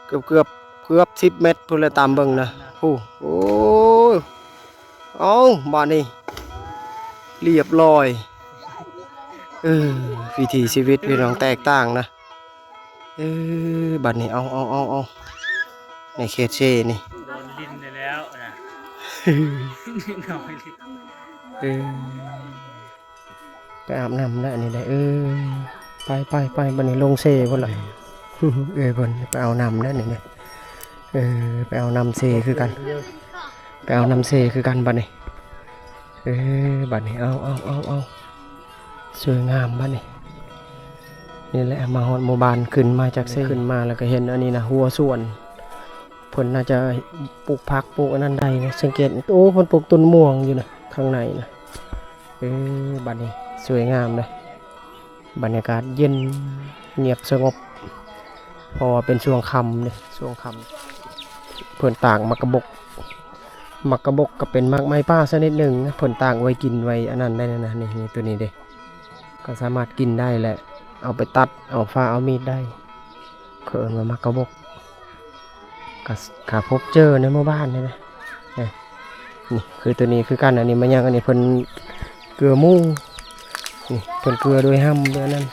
ເກືອບ ເກືອບ ເກືອບສິບແມັດພຸ້ນແຫຼະ ຕາມເບິ່ງນະ. ໂອ້ ໂອ້ຍ ເອົ້າ ບາດນີ້ລຽບລ້ອຍ. ເອີ ວິຖີຊີວິດພີ່ນ້ອງແຕກຕ່າງນະ. ເອີ ບາດນີ້ ເອົາ ເອົາ ເອົາ ເອົາ ໃນເຂດເຊນີ້ ໂດນດິນໄດ້ແລ້ວນະ. ເອີ ໄປອາບນ້ຳແລ້ວນີ້ໄດ໋. ເອີ ໄປ ໄປ ໄປ ບາດນີ້ລົງເຊພຸ້ນລະ. ເອີ ເພິ່ນໄປເອົານ້ຳແລ້ວນີ້ເດ້. ເອີ ໄປເອົານ້ຳເຊຄືກັນ ໄປເອົານ້ຳເຊຄືກັນບາດນີ້. ເອີ ບາດນີ້ ເອົາ ເອົາ ເອົາ ເອົາ ສວຍງາມບາດນີ້. ນີ້ແຫຼະ ມາຮອດໝູ່ບ້ານ ຂຶ້ນມາຈາກເຊ ຂຶ້ນມາແລ້ວກໍເຫັນອັນນີ້ນະ ຮົ້ວສວນ ເພິ່ນໜ້າຈະປູກຜັກ ປູກອັນນັ້ນໄດ້ນະ. ສັງເກດ ໂອ້ ເພິ່ນປູກຕົ້ນມ່ວງຢູ່ນະ ຂ້າງໃນນະ. ເອີ ບາດນີ້ສວຍງາມເດ້ ບັນຍາກາດເຢັນງຽບສະຫງົບ ເພາະວ່າເປັນຊ່ວງຄ່ຳເດ້ ຊ່ວງຄ່ຳ. ເພິ່ນຕາກໝາກກະບົກ ໝາກກະບົກກໍເປັນໝາກໄມ້ປ່າຊະນິດໜຶ່ງນະ ເພິ່ນຕາກໄວ້ກິນໄວ້ອັນນັ້ນໄດ້ນະ. ນີ້ ນີ້ ໂຕນີ້ເດ້ ກໍສາມາດກິນໄດ້ແຫຼະ ເອົາໄປຕັດ ເອົາຝ້າ ເອົາມີດໄດ້ ເຂົາເອີ້ນວ່າໝາກກະບົກ. ກະ ກະພົບເຈີໃນໝູ່ບ້ານນີ້ນະ. ນີ້ຄືໂຕນີ້ຄືກັນ ອັນນີ້ມາຍັງ ອັນນີ້ເພິ່ນເກືອໝູ ນີ້ເພິ່ນເກືອໂດຍຫ້ຳໂດຍອັນນັ້ນ.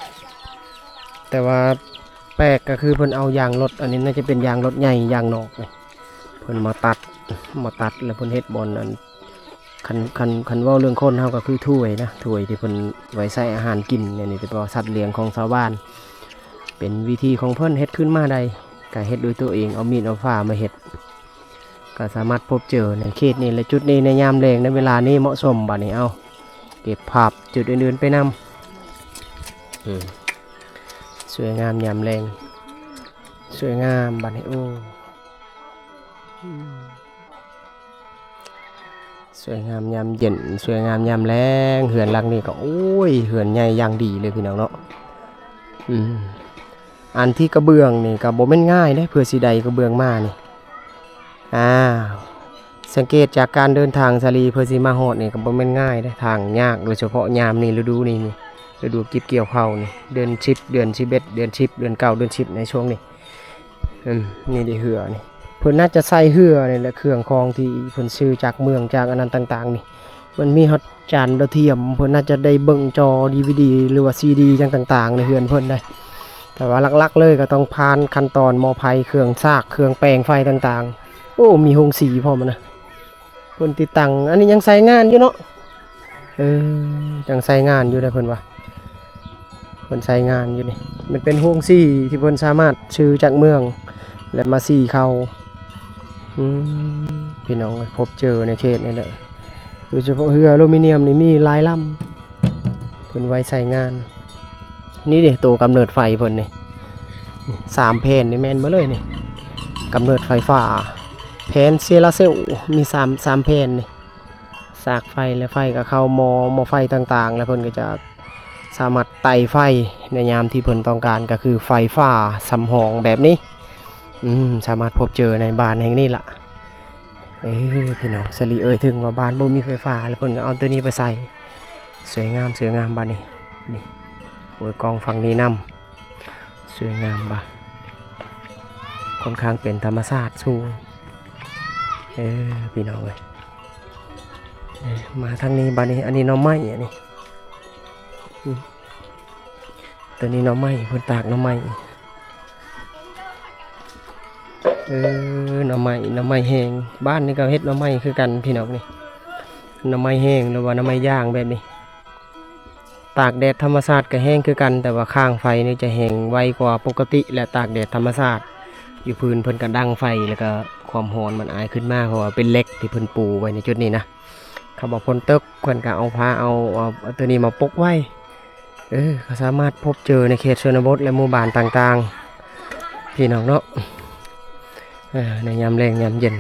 ແຕ່ວ່າແປກກໍຄືເພິ່ນເອົາຢາງລົດ ອັນນີ້ໜ້າຈະເປັນຢາງລົດໃຫຍ່ ຢາງນອກນີ້ ເພິ່ນມາຕັດ ມາຕັດແລ້ວເພິ່ນເຮັດບ່ອນອັນ ຄັນ ຄັນ ຄັນເວົ້າເລື່ອງຄົນເຮົາກໍຄືຖ້ວຍນະ ຖ້ວຍທີ່ເພິ່ນໄວ້ໃສ່ອາຫານກິນ ອັນນີ້ແຕ່ວ່າສັດລ້ຽງຂອງຊາວບ້ານ ເປັນວິທີຂອງເພິ່ນເຮັດຂຶ້ນມາໄດ້ ກະເຮັດໂດຍຕົວເອງ ເອົາມີດເອົາຝ້າມາເຮັດ ກະສາມາດພົບເຈີໃນເຂດນີ້ ແລະ ຈຸດນີ້ໃນຍາມແລງ ໃນເວລານີ້ເໝາະສົມ. ບາດນີ້ເອົາເກັບພາບຈຸດອື່ນໆໄປນຳ. ອືມ ສວຍງາມຍາມແລງ ສວຍງາມບາດນີ້ ໂອ້ ອືມ ສວຍງາມຍາມເຢັນ ສວຍງາມຍາມແລງ. ເຮືອນຫຼັງນີ້ກໍ ໂອ້ຍ ເຮືອນໃຫຍ່ຢ່າງດີເລີຍພີ່ນ້ອງເນາະ. ອືມ ອັນທີ່ກະເບື້ອງນີ້ກໍບໍ່ແມ່ນງ່າຍເດ້ ເພື່ອຊິໄດ້ກະເບື້ອງມານີ້. ອ້າວ ສັງເກດຈາກການເດີນທາງສາລີ ເພື່ອຊິມາຮອດນີ້ກໍບໍ່ແມ່ນງ່າຍເດ້ ທາງຍາກ ໂດຍສະເພາະຍາມນີ້ ລະດູນີ້ ລະດູເກັບກ່ຽວເຂົ້ານີ້ ເດືອນສິບ ເດືອນສິບເອັດ ເດືອນສິບ ເດືອນເກົ້າ ເດືອນສິບ ໃນຊ່ວງນີ້. ອືມ ນີ້ເດ້ເຮືອນີ້ ເພິ່ນໜ້າຈະໃສ່ເຮືອນີ້ແຫຼະ ເຄື່ອງຂອງທີ່ເພິ່ນຊື້ຈາກເມືອງ ຈາກອັນນັ້ນຕ່າງໆນີ້ ມັນມີຮອດຈານດາວທຽມ ເພິ່ນໜ້າຈະໄດ້ເບິ່ງຈໍດີວີດີ ຫຼືວ່າຊີດີຫຍັງຕ່າງໆໃນເຮືອນເພິ່ນໄດ໋. ແຕ່ວ່າຫຼັກໆເລີຍກໍຕ້ອງຜ່ານຂັ້ນຕອນໝໍ້ໄຟ ເຄື່ອງຊາກ ເຄື່ອງແປງໄຟຕ່າງໆ. ໂອ້ ມີໂຮງສີພ້ອມນະ ເພິ່ນຕິດຕັ້ງ ອັນນີ້ຍັງໃຊ້ງານຢູ່ເນາະ. ເອີ ຍັງໃຊ້ງານຢູ່ເດ້ ເພິ່ນວ່າ ເພິ່ນໃຊ້ງານຢູ່ນີ້ ມັນເປັນໂຮງສີທີ່ເພິ່ນສາມາດຊື້ຈາກເມືອງ ແລ້ວມາສີເຂົ້າ ອືມ ພີ່ນ້ອງເອີຍ ພົບເຈີໃນເຂດນີ້ແຫຼະ ໂດຍສະເພາະເຮືອອາລູມີນຽມນີ້ມີຫຼາຍລຳ ເພິ່ນໄວ້ໃຊ້ງານ. ນີ້ເດ້ ໂຕກຳເນີດໄຟເພິ່ນນີ້ ສາມແຜ່ນນີ້ແມ່ນເບິດເລີຍນີ້ ກຳເນີດໄຟຟ້າ ແຜ່ນໂຊລາເຊວມີສາມ ສາມແຜ່ນນີ້ ສາກໄຟ ແລະ ໄຟກໍເຂົ້າໝໍ້ ໝໍ້ໄຟຕ່າງໆ ແລ້ວເພິ່ນກໍຈະສາມາດໄຕ່ໄຟໃນຍາມທີ່ເພິ່ນຕ້ອງການ ກໍຄືໄຟຟ້າສຳຮອງແບບນີ້. ອືມ ສາມາດພົບເຈີໃນບ້ານແຫ່ງນີ້ລະ. ເອີ ພີ່ນ້ອງ ສາລີເອີ່ຍເຖິງວ່າບ້ານບໍ່ມີໄຟຟ້າ ແລ້ວເພິ່ນກໍເອົາໂຕນີ້ໄປໃສ່ ສວຍງາມ ສວຍງາມ. ບາດນີ້ ນີ້ ໂອ້ຍ ກ້ອງຝັ່ງນີ້ນຳ ສວຍງາມບາດ ຄ່ອນຂ້າງເປັນທຳມະຊາດສູງ. ເອີ ພີ່ນ້ອງເອີຍ ເອີ ມາທາງນີ້ບາດນີ້ ອັນນີ້ໜໍ່ໄມ້ ອັນນີ້ ອືມ ໂຕນີ້ໜໍ່ໄມ້ ເພິ່ນຕາກໜໍ່ໄມ້. ເອີ ໜໍ່ໄມ້ ໜໍ່ໄມ້ແຫ້ງ ບ້ານນີ້ກໍເຮັດໜໍ່ໄມ້ຄືກັນ ພີ່ນ້ອງນີ້ ໜໍ່ໄມ້ແຫ້ງ ຫຼືວ່າໜໍ່ໄມ້ຢ່າງແບບນີ້. ຕາກແດດທຳມະຊາດກໍແຫ້ງຄືກັນ ແຕ່ວ່າຄ້າງໄຟນີ້ຈະແຫ້ງໄວກວ່າປົກກະຕິ ແລະ ຕາກແດດທຳມະຊາດ. ຢູ່ພື້ນເພິ່ນກໍດັງໄຟ ແລ້ວກໍຄວາມຮ້ອນມັນອາຍຂຶ້ນມາ ເພາະວ່າເປັນເຫຼັກທີ່ເພິ່ນປູໄວ້ໃນຈຸດນີ້ນະ. ຄັນວ່າຝົນຕົກເພິ່ນກໍເອົາຜ້າ ເອົາ ເອົາ ເອົາໂຕນີ້ມາປົກໄວ້. ເອີ ກໍສາມາດພົບເຈີໃນເຂດຊົນນະບົດ ແລະ ໝູ່ບ້ານຕ່າງໆ ພີ່ນ້ອງເນາະ. ເອີ ໃນຍາມແລ້ງຍາມເຢັນ.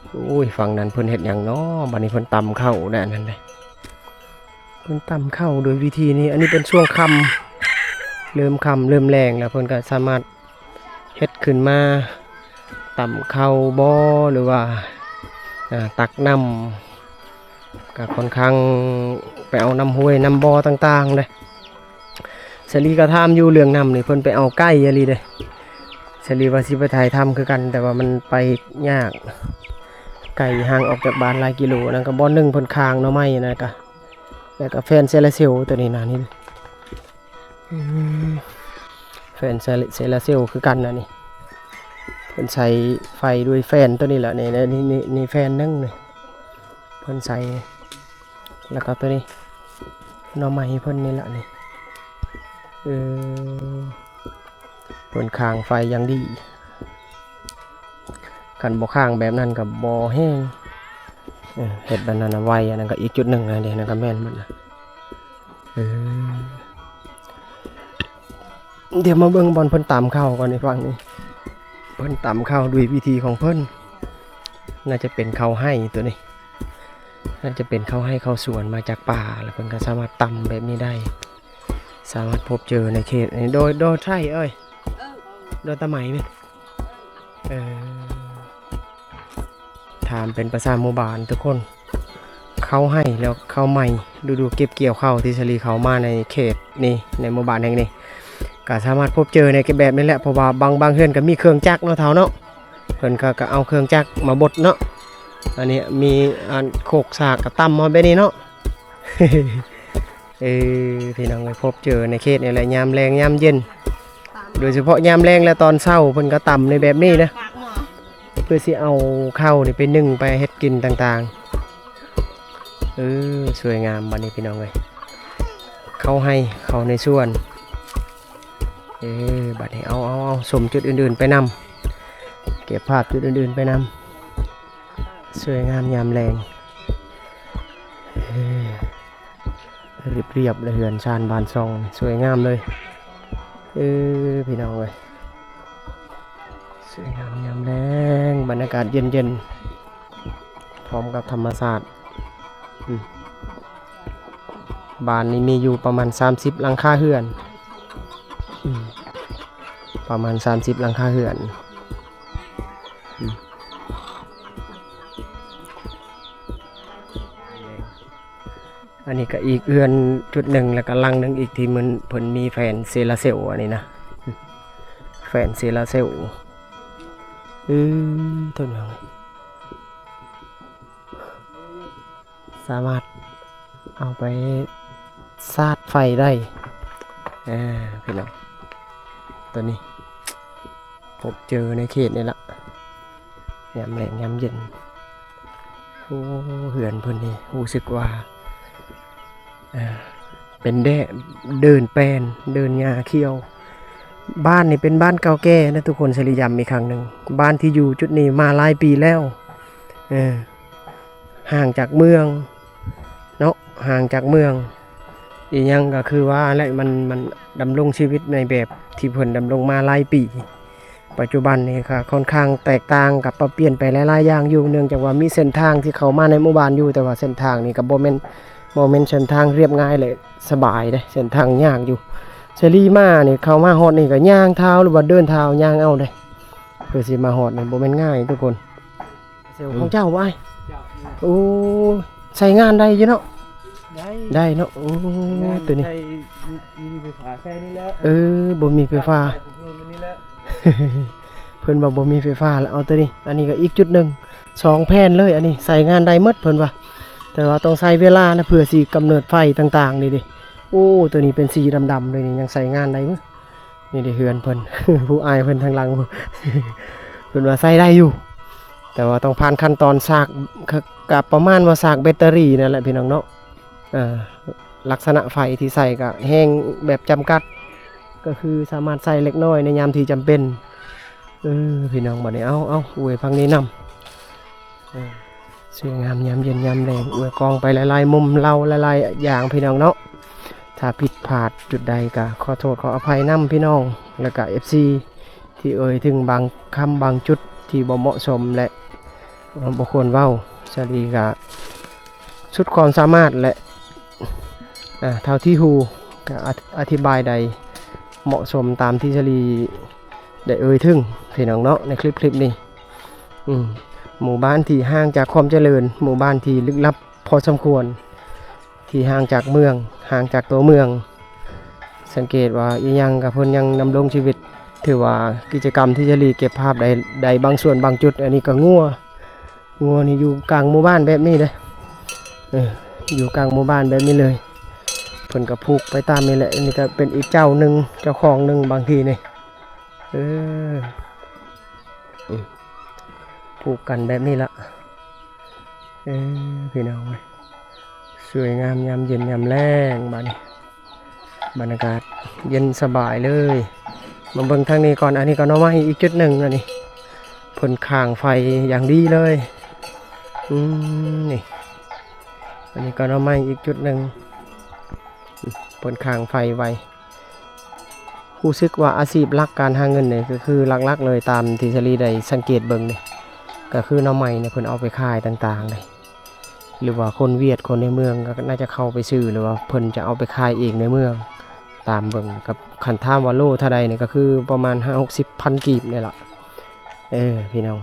ໂອ້ຍ ຝັ່ງນັ້ນເພິ່ນເຮັດຫຍັງເນາະ? ບາດນີ້ເພິ່ນຕຳເຂົ້າແດ່ ອັນນັ້ນເດ້. ເພິ່ນຕຳເຂົ້າໂດຍວິທີນີ້ ອັນນີ້ເປັນຊ່ວງຄ່ຳ ເລີ່ມຄ່ຳເລີ່ມແລງແລ້ວ ເພິ່ນກໍສາມາດເຮັດຂຶ້ນມາ ຕຳເຂົ້າບໍ ຫຼືວ່າ ອາ ຕັກນ້ຳ ກໍຄ່ອນຂ້າງໄປເອົານ້ຳຫ້ວຍນ້ຳບໍ່ຕ່າງໆເດ້. ສາລີກໍຖາມຢູ່ເລື່ອງນ້ຳນີ້ ເພິ່ນໄປເອົາໄກອີ່ຫຼີເດ້. ສາລີວ່າຊິໄປຖ່າຍທຳຄືກັນ ແຕ່ວ່າມັນໄປຍາກ ໄກ ຫ່າງອອກຈາກບ້ານຫຼາຍກິໂລ. ນັ້ນກໍບ່ອນໜຶ່ງເພິ່ນຄ້າງໜໍ່ໄມ້ນະ ກະ ແລ້ວກໍແຟນໂຊລາເຊວໂຕນີ້ນະ ນີ້ ອືມ ແຟນໂຊລາ ໂຊລາເຊວຄືກັນນະນີ້ ເພິ່ນໃຊ້ໄຟດ້ວຍແຟນໂຕນີ້ລະ ນີ້ ນີ້ ນີ້ ນີ້ແຟນໜຶ່ງນີ້ ເພິ່ນໃຊ້ ແລ້ວກໍໂຕນີ້ໜໍ່ໄມ້ເພິ່ນນີ້ລະນີ້ ເອີ ເພິ່ນຄ້າງໄຟຢ່າງດີ. ຄັນບໍ່ຄ້າງແບບນັ້ນກໍບໍ່ແຫ້ງ ເອີ ເຮັດແບບນັ້ນນະໄວ. ອັນນັ້ນກໍອີກຈຸດໜຶ່ງນະເດ້ ນັ້ນກໍແມ່ນໝົດນະ. ເອີ ດຽວມາເບິ່ງບ່ອນເພິ່ນຕຳເຂົ້າກ່ອນ ໃນຝັ່ງນີ້ ເພິ່ນຕຳເຂົ້າດ້ວຍວິທີຂອງເພິ່ນ ໜ້າຈະເປັນເຂົ້າໄຮ່ໂຕນີ້ ໜ້າຈະເປັນເຂົ້າໄຮ່ເຂົ້າສວນມາຈາກປ່າ ແລ້ວເພິ່ນກໍສາມາດຕຳແບບນີ້ໄດ້ ສາມາດພົບເຈີໃນເຂດນີ້ ໂດຍ ໂດຍໄທເອີຍ ໂດຍຕາໄໝແມ່ນ ເອີ ຖາມເປັນພາສາໝູ່ບ້ານທຸກຄົນ ເຂົ້າໄຮ່ແລ້ວເຂົ້າໃໝ່ ລະດູເກັບກ່ຽວເຂົ້າທີ່ສາລີເຂົ້າມາໃນເຂດນີ້ ໃນໝູ່ບ້ານແຫ່ງນີ້ ກໍສາມາດພົບເຈີໃນແບບນີ້ແຫຼະ ເພາະວ່າບາງ ບາງເຮືອນກໍມີເຄື່ອງຈັກເນາະ ເຖົ້າເນາະ ເພິ່ນກໍ ກໍເອົາເຄື່ອງຈັກມາບົດເນາະ ອັນນີ້ມີອັນໂຄກສາກກໍຕຳມາແບບນີ້ເນາະ. ເອີ ພີ່ນ້ອງເອີຍ ພົບເຈີໃນເຂດນີ້ແຫຼະ ຍາມແລງຍາມເຢັນ ໂດຍສະເພາະຍາມແລງ ແລະ ຕອນເຊົ້າເພິ່ນກໍຕຳໃນແບບນີ້ນະ ເພື່ອຊິເອົາເຂົ້ານີ້ໄປໜຶ້ງໄປເຮັດກິນຕ່າງໆ. ເອີ ສວຍງາມບາດນີ້ພີ່ນ້ອງເອີຍ ເຂົ້າໄຮ່ເຂົ້າໃນສວນ. ເອີ ບາດນີ້ເອົາ ເອົາ ເອົາ ຊົມຈຸດອື່ນໆໄປນຳ ເກັບພາບຈຸດອື່ນໆໄປນຳ. ສວຍງາມຍາມແລງ ເອີ ລຽບໆ ແລະ ເຮືອນຊານບ້ານຊ່ອງ ສວຍງາມເລີຍ ເອີ ພີ່ນ້ອງເອີຍ ສວຍງາມຍາມແລງ ບັນຍາກາດເຢັນໆ ພ້ອມກັບທຳມະຊາດ ອືມ ບ້ານນີ້ມີຢູ່ປະມານສາມສິບຫຼັງຄາເຮືອນ ອືມ ປະມານສາມສິບຫຼັງຄາເຮືອນ ອືມ ອັນນີ້ກໍອີກເຮືອນຈຸດໜຶ່ງ ແລ້ວກໍຫຼັງໜຶ່ງອີກທີ່ມັນ ເພິ່ນມີແຟນໂຊລາເຊວ ອັນນີ້ນະ ແຟນໂຊລາເຊວ ອືມ ໂທດເນາະ ສາມາດເອົາໄປຊາດໄຟໄດ້ ເອີ ພີ່ນ້ອງ ໂຕນີ້ພົບເຈີໃນເຂດນີ້ລະ ຍາມແລງຍາມເຢັນ. ໂອ້ ເຮືອນເພິ່ນນີ້ຮູ້ສຶກວ່າ ເອີ ເປັນແດ່ ເດີ່ນແປ້ນ ເດີ່ນຫຍ້າຂຽວ ບ້ານນີ້ເປັນບ້ານເກົ່າແກ່ນະທຸກຄົນ, ສະລິຢ້ຳອີກຄັ້ງໜຶ່ງ, ບ້ານທີ່ຢູ່ຈຸດນີ້ມາຫຼາຍປີແລ້ວ. ເອີ ຫ່າງຈາກເມືອງເນາະ, ຫ່າງຈາກເມືອງ. ອີຫຍັງກໍຄືວ່າແຫຼະ ມັນ ມັນດຳລົງຊີວິດໃນແບບທີ່ເພິ່ນດຳລົງມາຫຼາຍປີ. ປັດຈຸບັນນີ້ກໍຄ່ອນຂ້າງແຕກຕ່າງກັບປັບປ່ຽນໄປຫຼາຍໆຢ່າງຢູ່, ເນື່ອງຈາກວ່າມີເສັ້ນທາງທີ່ເຂົ້າມາໃນໝູ່ບ້ານຢູ່, ແຕ່ວ່າເສັ້ນທາງນີ້ກໍບໍ່ແມ່ນ ບໍ່ແມ່ນເສັ້ນທາງລຽບງ່າຍ ແລະ ສະບາຍເດ້, ເສັ້ນທາງຍາກຢູ່. ສາລີມານີ້ ເຂົ້າມາຮອດນີ້ກໍຍ່າງເທົ້າ ຫຼືວ່າເດີນເທົ້າຍ່າງເອົາເດ້, ເພື່ອຊິມາຮອດນີ້ບໍ່ແມ່ນງ່າຍທຸກຄົນ. ເຊວ ອືມ ຂອງເຈົ້າບໍ່ອ້າຍ? ເຈົ້າ. ໂອ້ ໃຊ້ງານໄດ້ຢູ່ເນາະ? ໄດ້ ໄດ້ເນາະ. ໂອ້ ໃຊ້ງານ ໂຕນີ້ ໃຊ້ ມີ ມີໄຟຟ້າໃຊ້ນີ້ແຫຼະ. ເອີ ບໍ່ມີໄຟຟ້າ ໃຊ້ໄຟຟ້ານີ້ແຫຼະ. ເພິ່ນວ່າບໍ່ມີໄຟຟ້າແລ້ວ ເອົາໂຕນີ້. ອັນນີ້ກໍອີກຈຸດໜຶ່ງ ສອງແຜ່ນເລີຍ. ອັນນີ້ໃຊ້ງານໄດ້ໝົດເພິ່ນວ່າ, ແຕ່ວ່າຕ້ອງໃຊ້ເວລານະ ເພື່ອຊິກຳເນີດໄຟຕ່າງໆນີ້ເດ້. ໂອ້ ໂຕນີ້ເປັນສີດຳໆເລີຍນີ້ ຍັງໃຊ້ງານໄດ້ເບິ່ງ. ນີ້ເດ້ເຮືອນເພິ່ນ ຜູ້ອ້າຍເພິ່ນທາງຫຼັງ ເພິ່ນວ່າໃຊ້ໄດ້ຢູ່ ແຕ່ວ່າຕ້ອງຜ່ານຂັ້ນຕອນສາກ ກະປະມານວ່າສາກແບັດເຕີຣີນັ້ນແຫຼະພີ່ນ້ອງເນາະ. ເອີ ລັກສະນະໄຟທີ່ໃຊ້ກະແຮງແບບຈຳກັດ ກໍຄືສາມາດໃຊ້ເລັກນ້ອຍໃນຍາມທີ່ຈຳເປັນ. ເອີ ພີ່ນ້ອງ ບັດນີ້ ເອົາ ເອົາ ອວຍພັກນີ້ນຳ. ເອີ ສວຍງາມຍາມເຢັນຍາມແລງ ອວຍກ້ອງໄປຫຼາຍໆມຸມ ເລົ່າຫຼາຍໆຢ່າງພີ່ນ້ອງເນາະ. ຖ້າຜິດພາດຈຸດໃດກໍຂໍໂທດຂໍອະໄພນຳພີ່ນ້ອງ ແລະກະເອັຟຊີ ທີ່ເອີ່ຍເຖິງບາງຄຳບາງຈຸດທີ່ບໍ່ເໝາະສົມ ແລະ ບໍ່ຄວນເວົ້າ. ສາລີກະສຸດຄວາມສາມາດ ແລະ ອາ ເທົ່າທີ່ຮູ້ກະອະ ອະທິບາຍໄດ້ເໝາະສົມຕາມທີ່ສາລີໄດ້ເອີ່ຍເຖິງພີ່ນ້ອງເນາະ ໃນຄລິບ ຄລິບນີ້. ອືມ ໝູ່ບ້ານທີ່ຫ່າງຈາກຄວາມຈະເລີນ, ໝູ່ບ້ານທີ່ລຶກລັບພໍສົມຄວນ, ທີ່ຫ່າງຈາກເມືອງ, ຫ່າງຈາກຕົວເມືອງ. ສັງເກດວ່າອີ່ຫຍັງກໍເພິ່ນຍັງດຳລົງຊີວິດ, ຖືວ່າກິດຈະກຳທີ່ສາລີເກັບພາບໄດ້ ໄດ້ບາງສ່ວນບາງຈຸດ. ອັນນີ້ກໍງົວ ງົວນີ້ຢູ່ກາງໝູ່ບ້ານແບບນີ້ເດ້. ເອີ ຢູ່ກາງໝູ່ບ້ານແບບນີ້ເລີຍ. ເພິ່ນກໍຜູກໄປຕາມນີ້ແຫຼະ. ອັນນີ້ກໍເປັນອີກເຈົ້າໜຶ່ງ ເຈົ້າຂອງໜຶ່ງບາງທີນີ້. ເອີ ອືມ ຜູກກັນແບບນີ້ລະ. ເອີ ພີ່ນ້ອງເອີຍ ສວຍງາມຍາມເຢັນຍາມແລງ ບາດນີ້ ບັນຍາກາດເຢັນສະບາຍເລີຍ. ມາເບິ່ງທາງນີ້ກ່ອນ. ອັນນີ້ກໍໜໍ່ໄມ້ອີກຈຸດໜຶ່ງ. ອັນນີ້ເພິ່ນຂ້າງໄຟຢ່າງດີເລີຍ. ອືມ ນີ້ ອັນນີ້ກໍໜໍ່ໄມ້ອີກຈຸດໜຶ່ງ. ເພິ່ນຂ້າງໄຟໄວ້. ຮູ້ສຶກວ່າອາຊີບຫຼັກການຫາເງິນນີ້ ກໍຄືຫຼັກໆເລີຍ ຕາມທີ່ສາລີໄດ້ສັງເກດເບິ່ງນີ້ ກໍຄືໜໍ່ໄມ້ນີ້ເພິ່ນເອົາໄປຂາຍຕ່າງໆເລີຍ ຫຼືວ່າຄົນຫວຽດຄົນໃນເມືອງກໍໜ້າຈະເຂົ້າໄປຊື້ ຫຼືວ່າເພິ່ນຈະເອົາໄປຂາຍເອງໃນເມືອງ. ຕາມເບິ່ງກັບ ຄັນຖາມວ່າໂລເທົ່າໃດນີ້ ກໍຄືປະມານຫ້າຫົກສິບພັນກີບນີ້ລະ. ເອີ ພີ່ນ້ອງ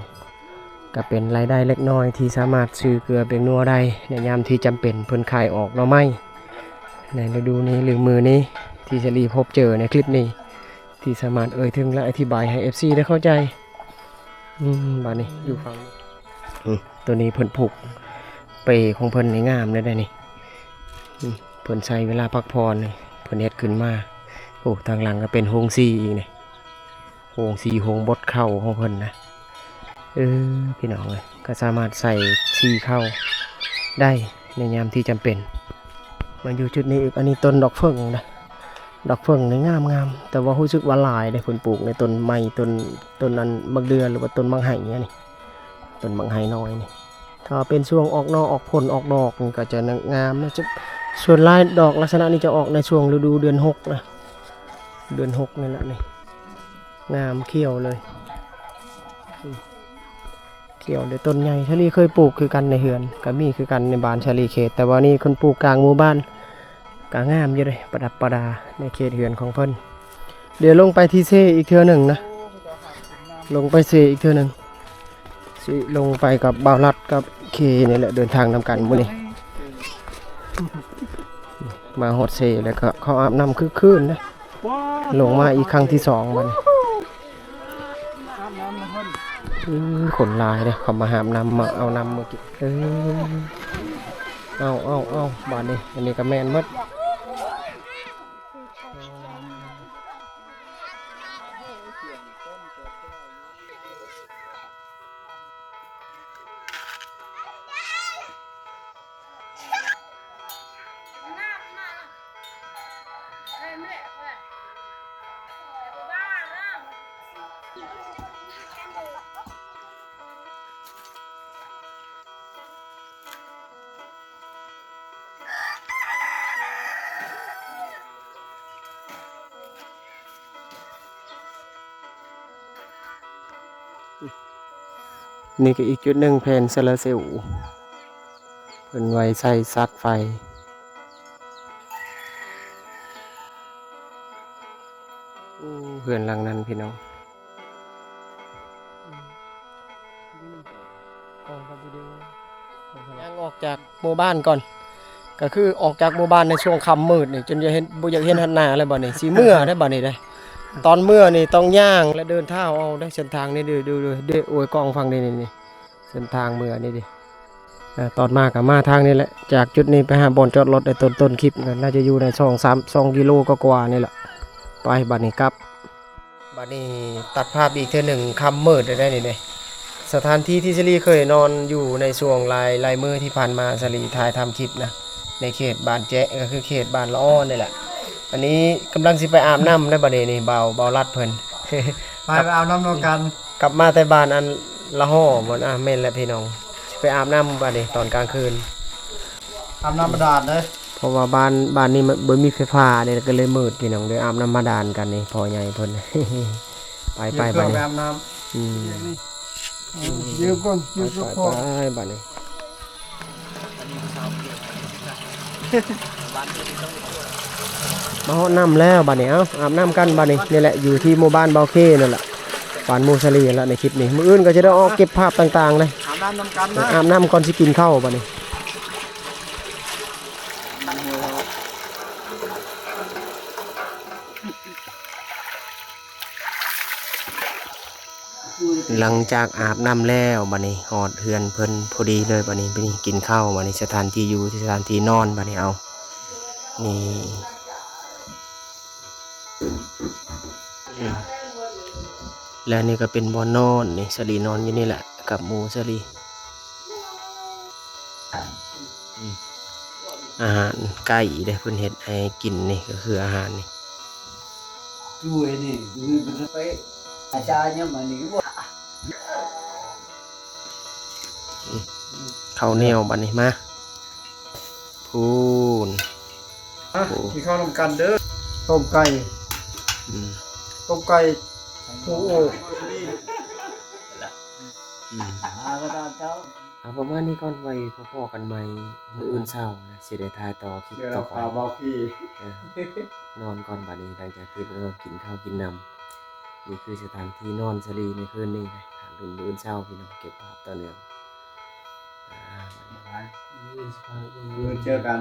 ກໍເປັນລາຍໄດ້ເລັກນ້ອຍທີ່ສາມາດຊື້ເກືອແປ້ງນົວໄດ້ໃນຍາມທີ່ຈຳເປັນ. ເພິ່ນຂາຍອອກໜໍ່ໄມ້ໃນລະດູນີ້ ຫຼື ມື້ນີ້ ທີ່ສາລີພົບເຈີໃນຄລິບນີ້ ທີ່ສາມາດເອີ່ຍເຖິງ ແລະ ອະທິບາຍໃຫ້ເອັຟຊີໄດ້ເຂົ້າໃຈ. ອືມ ບາດນີ້ຢູ່ຝັ່ງ ອືມ ໂຕນີ້ເພິ່ນຜູກເປຂອງເພິ່ນນີ້ງາມເດ້ນີ້. ອືມ ເພິ່ນໃຊ້ເວລາພັກຜ່ອນນີ້ ເພິ່ນເຮັດຂຶ້ນມາ. ໂອ້ ທາງຫຼັງກໍເປັນໂຮງສີອີກນີ້. ໂຮງສີໂຮງບົດເຂົ້າຂອງເພິ່ນນະ. ເອີ ພີ່ນ້ອງເອີຍ ກໍສາມາດໃສ່ສີເຂົ້າໄດ້ໃນຍາມທີ່ຈຳເປັນ. ມາຢູ່ຈຸດນີ້ອີກ. ອັນນີ້ຕົ້ນດອກເຜິ້ງນະ, ດອກເຜິ້ງນີ້ງາມໆ ແຕ່ວ່າຮູ້ສຶກວ່າຫຼາຍເດ້ ເພິ່ນປູກໃນຕົ້ນໄມ້ ຕົ້ນ ຕົ້ນອັນໝາກເດື່ອ ຫຼືວ່າຕົ້ນໝາກໄຮອັນນີ້ ຕົ້ນໝາກໄຮນ້ອຍນີ້. ຖ້າເປັນຊ່ວງອອກໜໍ່ອອກຜົນອອກດອກນີ້ກໍຈະງາມນະ. ຈະ ສ່ວນຫຼາຍດອກລັກສະນະນີ້ຈະອອກໃນຊ່ວງລະດູເດືອນຫົກນະ, ເດືອນຫົກນີ້ແຫຼະນີ້ ງາມຂຽວເລີຍ. ອືມ ຂຽວເລີຍ ຕົ້ນໃຫຍ່. ສາລີເຄີຍປູກຄືກັນໃນເຮືອນ ກໍມີຄືກັນໃນບ້ານສາລີເຂດ, ແຕ່ວ່ານີ້ເພິ່ນປູກກາງໝູ່ບ້ານ ກໍງາມຢູ່ເດ້ ປະດັບປະດາໃນເຂດເຮືອນຂອງເພິ່ນ. ດຽວລົງໄປທີ່ເຊອີກເທື່ອໜຶ່ງນະ, ລົງໄປເຊອີກເທື່ອໜຶ່ງ. ຊິລົງໄປກັບບ່າວລັດກັບເຄນີ້ແຫຼະ ເດີນທາງນຳກັນມື້ນີ້. ມາຮອດເຊແລ້ວກໍເຂົ້າອາບນ້ຳຄືນນະ, ລົງມາອີກຄັ້ງທີສອງບັດນີ້. ອື ຄົນຫຼາຍເດ້ ເຂົາມາຫາບນ້ຳ ມາເອົານ້ຳມາກິນ. ເອີ ເອົາ ເອົາ ເອົາ ບາດນີ້ ອັນນີ້ກໍແມ່ນໝົດ. ນີ້ກໍອີກຈຸດໜຶ່ງ ແຜງໂຊລາເຊວ ເພິ່ນໄວ້ໃສ່ຊາດໄຟ. ໂອ້ ເຮືອນຫຼັງນັ້ນພີ່ນ້ອງ. ຍ່າງອອກຈາກໝູ່ບ້ານກ່ອນ ກໍຄືອອກຈາກໝູ່ບ້ານໃນຊ່ວງຄ່ຳມືດນີ້ ຈົນຢາກເຫັນ ບໍ່ຢາກເຫັນຮອດໜ້າແລ້ວບັດນີ້ ຊິເມືອໄດ໋ບັດນີ້ເດ້. ຕອນເມືອນີ້ຕ້ອງຍ່າງ ແລະ ເດີນເທົ້າເອົາໄດ໋ ເສັ້ນທາງນີ້ ດູ ດູ ດູ ໂອ້ຍ ກ້ອງຝັ່ງນີ້ ນີ້ ນີ້ ເສັ້ນທາງເມືອນີ້ເດ້. ອ່າ ຕອນມາກໍມາທາງນີ້ແຫຼະ ຈາກຈຸດນີ້ໄປຫາບ່ອນຈອດລົດໄດ້ ຕົ້ນ ຕົ້ນຄລິບກໍໜ້າຈະຢູ່ໃນສອງ ສາມ ສອງກິໂລກວ່າໆນີ້ແຫຼະ. ໄປບັດນີ້ກັບ ບັດນີ້ຕັດພາບອີກເທື່ອໜຶ່ງ ຄ່ຳມືດແລ້ວໄດ໋ນີ້ເດ້. ສະຖານທີ່ທີ່ສາລີເຄີຍນອນຢູ່ໃນຊ່ວງຫຼາຍ ຫຼາຍມື້ທີ່ຜ່ານມາ ສາລີຖ່າຍທຳຄລິບນະ ໃນເຂດບ້ານແຈະ ກໍຄືເຂດບ້ານລະອໍນີ້ແຫຼະ. ອັນນີ້ກຳລັງຊິໄປອາບນ້ຳແລ້ວບັດນີ້ ນີ້ ບ່າວ ບ່າວລັດເພິ່ນ ໄປ ໄປອາບນ້ຳນຳກັນ. ກັບມາແຕ່ບ້ານອັນລະຫໍ່ພຸ້ນ. ອ່າ ແມ່ນແຫຼະພີ່ນ້ອງ ຊິໄປອາບນ້ຳບັດນີ້ຕອນກາງຄືນ ອາບນ້ຳບາດານເດ້ ເພາະວ່າບ້ານ ບ້ານນີ້ມັນບໍ່ມີໄຟຟ້າເດ້ ກໍເລີຍມືດພີ່ນ້ອງ. ເລີຍອາບນ້ຳບາດານກັນນີ້ ພໍ່ໃຫຍ່ເພິ່ນ ໄປ ໄປ ບາດນີ້ ອືມ ຢືມກ່ອນ ຢືມກ່ອນ ໄປ ໄປ ບາດນີ້. ມາຮອດນ້ຳແລ້ວບາດນີ້ ເອົ້າ ອາບນ້ຳກັນບາດນີ້. ນີ້ແຫຼະ ຢູ່ທີ່ໝູ່ບ້ານບ່າວເຄນັ້ນແຫຼະ ບ້ານໝູ່ສາລີນັ້ນແຫຼະ ໃນຄລິບນີ້. ມື້ອື່ນກໍຈະໄດ້ອອກເກັບພາບຕ່າງໆເດ້ ອາບນ້ຳນຳກັນນະ ອາບນ້ຳກ່ອນຊິກິນເຂົ້າບາດນີ້. ຫຼັງຈາກອາບນ້ຳແລ້ວ ບາດນີ້ຮອດເຮືອນເພິ່ນພໍດີເລີຍ. ບາດນີ້ໄປກິນເຂົ້າ ບາດນີ້ສະຖານທີ່ຢູ່ ສະຖານທີ່ນອນ ບາດນີ້ ເອົາ ນີ້ ອືມ ແລະ ນີ້ກໍເປັນບ່ອນນອນ ນີ້ ສາລີນອນຢູ່ນີ້ແຫຼະ ກັບໝູ່ສາລີ. ອືມ ອາຫານໄກ່ເດ້ ເພິ່ນເຮັດໃຫ້ກິນ ນີ້ກໍຄືອາຫານນີ້ ຊ່ວຍນີ້ ຄືເປັນສະເປະ ອາຈານຍັງມານີ້ບໍ່ ເຂົ້າໜຽວບາດນີ້ ມາ ພຸ້ນ ມາ ໂອ້ ກິນເຂົ້ານຳກັນເດີ ຕົ້ມໄກ່ ອືມ ຕົ້ມໄກ່ ໂອ້ ອືມ ຫາກໍຕາມເຈົ້າ. ເອົາ ປະມານນີ້ກ່ອນ ໄວ້ພໍ້ກັນໃໝ່ມື້ອື່ນເຊົ້ານະ ຊິໄດ້ຖ່າຍຕໍ່ຄລິບຕໍ່ໄປ. ເອີ ນອນກ່ອນບາດນີ້ ຫຼັງຈາກທີ່ພວກເຮົາກິນເຂົ້າກິນນ້ຳ. ນີ້ຄືສະຖານທີ່ນອນສາລີໃນຄືນນີ້ນະ. ຖ້າລຸ້ນມື້ອື່ນເຊົ້າ ພີ່ນ້ອງ ເກັບພາບຕໍ່ເນື່ອງ. ອ່າ ບາດນີ້ ມື້ອື່ນເຈີກັນ.